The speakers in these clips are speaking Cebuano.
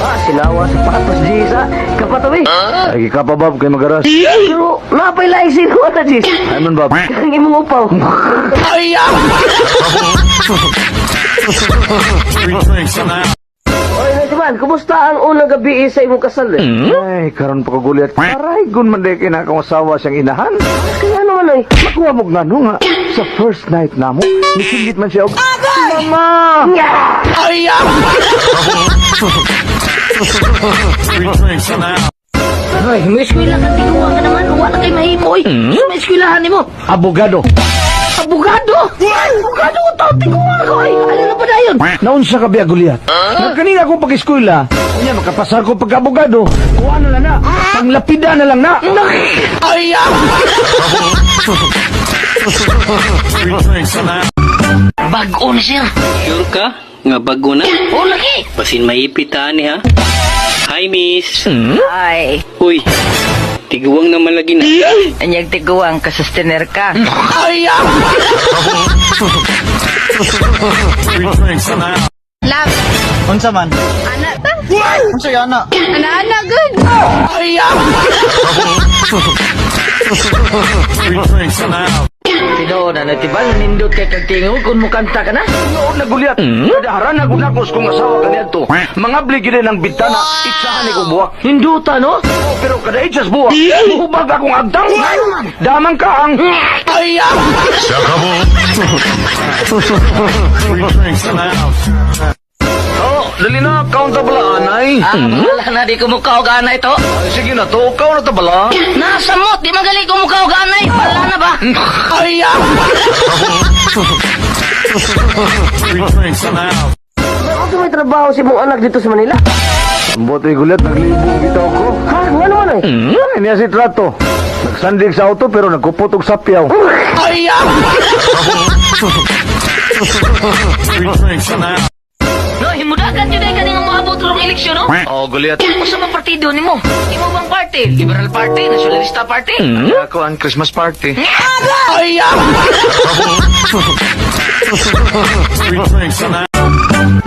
Ah, silawa sa patos, Jisa. Kapatabi. Ay, ka pa, Bob, kay magaras. Pero, napay laing sinuha na, Jis. Ay man, Bob. Ang imong upaw. Oy, Natiman, kumusta ang unang gabi sa imong kasal eh? Ay, karon pa ko gulyat. Aray, gun man day kina akong asawa siyang inahan. Kaya naman ay. Makuha mo nga no nga. Sa first night namo, nisinggit man siya og Mama! Ay, may eskwela ka, tiguan ka naman. Wala kay mahimo, oy. May eskwelahan nimo. Abogado. Abogado! Abogado ko tao, tiguan ko, ay. Ano na pa dayon? Naunsa ka biya gulyat? Nga kanina akong pag-eskwela, unya makapasar ko pagka-abogado. Kuha na lang na. Panglapida na lang na. Bag-o ni sir. Sure ka? Nga bago na? O, lagi. Basin maipit ni ha? Hi, miss. Ay, Uy, tiguang naman lagi na. anyag tiguang kasustener ka. Love. Unsa man? Ana ta? Unsa yana? Ana ana good. Tinuod na natibal, nindot kay kag tingog kung mukanta ka na. Noon na gulyat. Kadaharan na gunakos kong asawa kaniadto. Mga bli gid ng bintana, itsahan ni ko buwak. Ninduta, no? Oh, pero kada itsas buwak, hubag akong agtang. Damang ka ang... Oh, dali na, count bala, anay. Ah, wala na, di ko mukha og anay to. Ay, sige na to, count na bala. Nasamot, di magaling ko mukha og anay. Wala na ba? Bakit may trabaho si mong anak dito sa Manila? Ambot ay gulyat, naglibog bitaw ko. Ha? Nga naman ay. Ay, niya si Trato. Nagsandig sa auto pero nagkupot og sapyaw. No, himudagan yun ay kaning moabot rong eleksyon, no? Oh, gulyat. Usa man partido nimo? Imo bang party? Liberal Party, Nationalista Party? Ako ang Christmas party.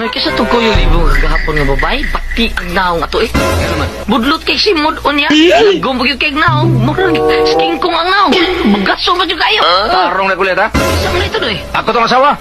May kisa tong kuyo libo gahapon nga babae, pati ang naong ato eh. Budlot kay simod unya. Gumbog yun kay naong, murag sking kong ang naong. Bugaso ba yun kayo? Tarong na gulyat, ha? Isa man ito doy. Ako tong asawa.